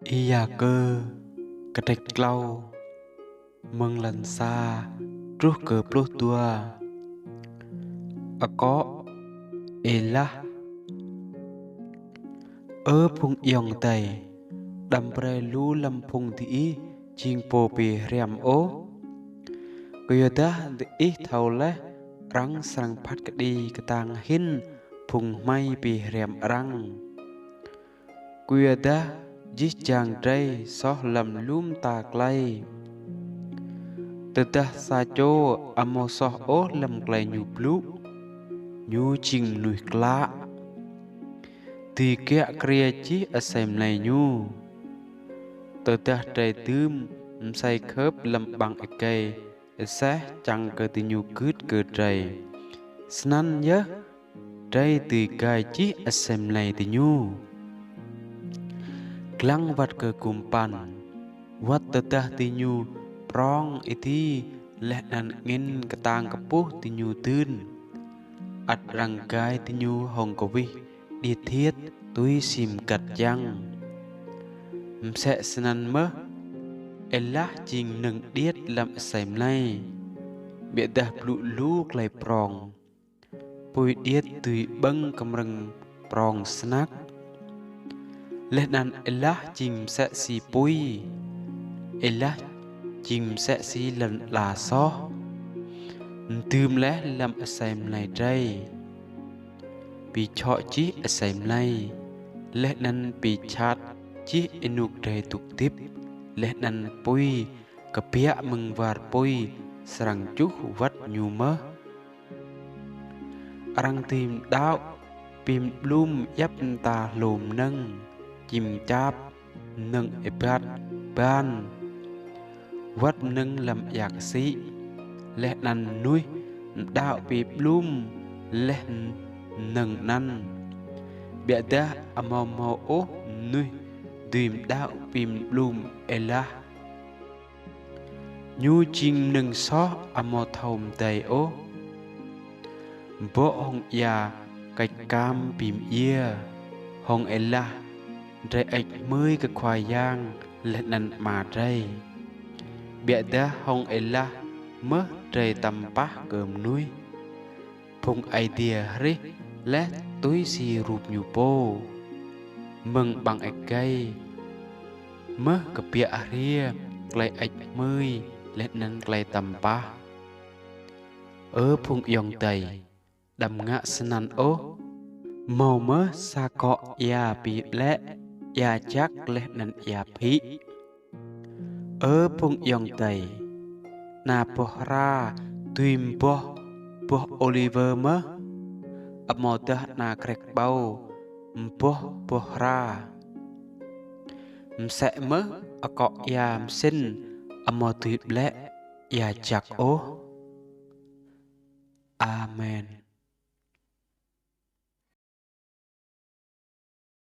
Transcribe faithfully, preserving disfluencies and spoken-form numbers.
Y-Yakơ, kdrêč tlâo, mơ̆ng êlan sa truh kơ pluh dua. Akŏ, êlah. Ơ phung ayŏng adei, đăm brei lu hlăm phung diih jing pô bi hriăm ôh. Kyuadah diih thâo leh arăng srăng phat kđi ktang hĭn phung hmei bi hriăm arăng. Kyuadah jih jang drei soh hlăm lu mta klei. Tơdah sa čô amâo soh ôh hlăm klei ñu blŭ, ñu jing mnuih klă, dưi kiă kriê jih asei mlei ñu. Tơdah drei dưm msei khơ̆p hlăm ƀăng êgei aseh čiăng kơ diñu gưt kơ drei, snăn yơh drei dưi gai jih asei mlei diñu. Dlăng wăt kơ gum păn, wăt tơdah diñu prŏng êdi leh anăn angĭn ktang kpuh diñu dưn, ăt arăng gai diñu hŏng kwih điêt dhiêt tui si mgăt čiăng. Msĕ snăn mơh, êlah jing mnơ̆ng điêt hlăm asei mlei, ƀiădah blŭ lu klei prŏng, pui điêt dưi ƀơ̆ng kmrơ̆ng prŏng snăk. Leh anăn êlah jing msĕ si pui, êlah jing msĕ si lăn ala soh, mdưm leh hlăm asei mlei drei, bi čhŏ jih asei mlei, leh anăn bi čhat jih ênuk drei dôk hdĭp, leh anăn pui kbiă mơ̆ng war pui srăng čuh wăt ñu mơh. Arăng dưi mđăo bi mƀlum djăp mta hlô mnơ̆ng, čĭm čap, mnơ̆ng êbat ban, wăt mnơ̆ng hlăm êa ksĭ, leh anăn mnuih mđăo bi ƀlum leh mnơ̆ng anăn. Ƀiădah amâo mâo ôh mnuih dưi mđăo bi mƀlum êlah. Ñu jing mnơ̆ng soh amâo thâo mdei ôh. Bŏ hŏng êa kêč kam bi mdjiê, hŏng êlah drei hơêč hmưi kơ Khua Yang leh anăn Ama drei. Ƀiădah hŏng êlah mơh drei tăm pah kơ mnuih, phung Aê Diê hrih leh tui si rup ñu pô. Mơ̆ng ƀăng êgei mơh kbiă hriê klei hơêč hmưi leh anăn klei tăm pah. Ơ phung ayŏng adei, đăm ngă snăn ôh. Mâo mơh sa kŏ êa bi ƀlĕ, êa jăk leh anăn êa phĭ. Ơ phung ayŏng adei, ana boh hra dưi mboh boh ôliwơ mơh? Amâodah ana krek ƀâo mboh boh hra? Msĕ mơh akŏ êa msĭn amâo dưi ƀlĕ êa jăk ôh. Amen.